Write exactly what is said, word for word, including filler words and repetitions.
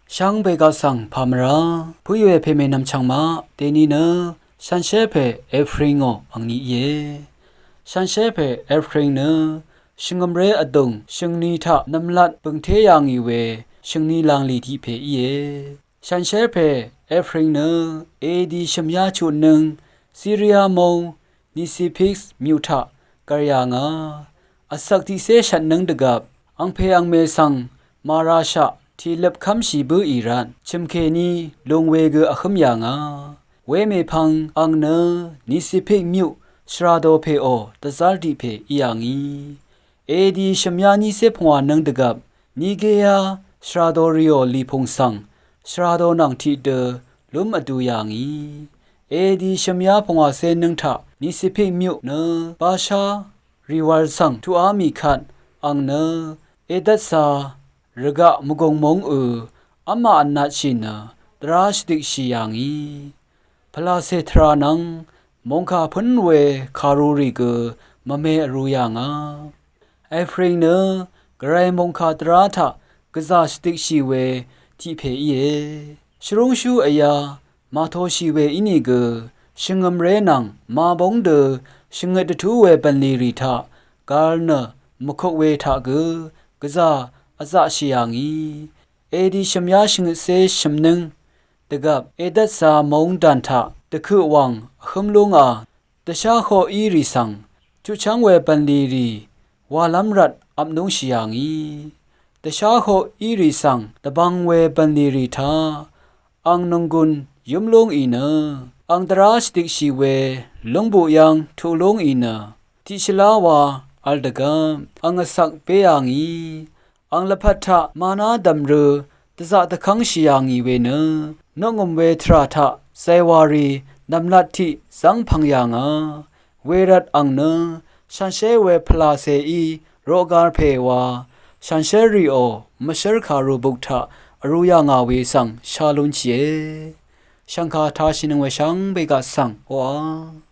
Shvngbe gaq svng pà mvrá pø̀í we pè mènvm chv̀ngmaq dèní nø shànshér pè Efringò angni íe. Shànshér pè Efring nø shvngø̀mré vdùng shø̀ngni taq nv̀mlat bø̀ngté yà ngì we shø̀ngni lànglì tiq pè íe. Shànshér pè Efring nø edi shø̀myá chutnǿng Siria móng Nisifik myuq taq gv̀r yà ngà. Vsvk tiqcé shvtnǿng dvgvp angpè angmè svng màrashaq tìløp kv́mshì bǿì rvt chø̀mkèní lùng we gø vhǿm yà ngà. Wemèpvng ang nø Nisifik myuq shvràdò pèò dvzv́r tiq pè í yà ngì. Edi shø̀myá nícé pungwànǿng dvgvp Nigea shvràdò rìò lìpùng svng shvràdò nvng tiqdø lúm vdu yà ngì. Edi shø̀myá pungwàcé nǿng taq Nisifik myuq nø basha rìwv̄l svng tuqá mì kvt ang nø edvtsa rvgaq mvgùng móng ø v́mā vnatshì nø dvrá shvdikshì yà ngì. Pvlacè tvrà nvng mòngkà pǿn we kàrurì gø mvme vru yà ngà. Efring nø gvray mòngkà dvrá taq gvzà shvdikshì we tiq pè íe. Shvrúngshú vyā màtoshì we ínìgø shvngø̀mré nvng màbóng dø shvngøt dvtú we bv̀nlì rì taq gv̄l nø mvkuk we taq gø gvzà vzaqshì yà ngì. Edi shø̀myá shvngøtcé shø̀mnǿng dvgvp edvtsa móng dàn taq dvkøq wàng vhǿm lúngā dvsháhoq í rì svng chuqchv́ng we bv̀nlì rì wàlv́m rvt vpnúngshì yà ngì. Dvsháhoq í rì svng dvbvng we bv̀nlì rì taq ang nònggùn yǿm lúngì nø ang dvrá shvdikshì we lúngbuq yv́ng tuq lúngì nø tiqshvlá wa v̄l dvgvp ang vsvk bé yà ngì. Ang lvpat taq maná dv̀mrø dvzaq dvkv́ngshì yà ngì we nø noqngø̀m we tvrà taq zaywàrì nv̀mlat tiq zv́ngpv̄ng yà ngà. Wervt ang nø shànshér we pvlacèí roqgar pè wa shànshér rìò mvshǿr kàru buk taq vru yà ngà we svng shá lúnshìe. Shv̀ngkà tāshìnøng we shvngbe gaq svng oqà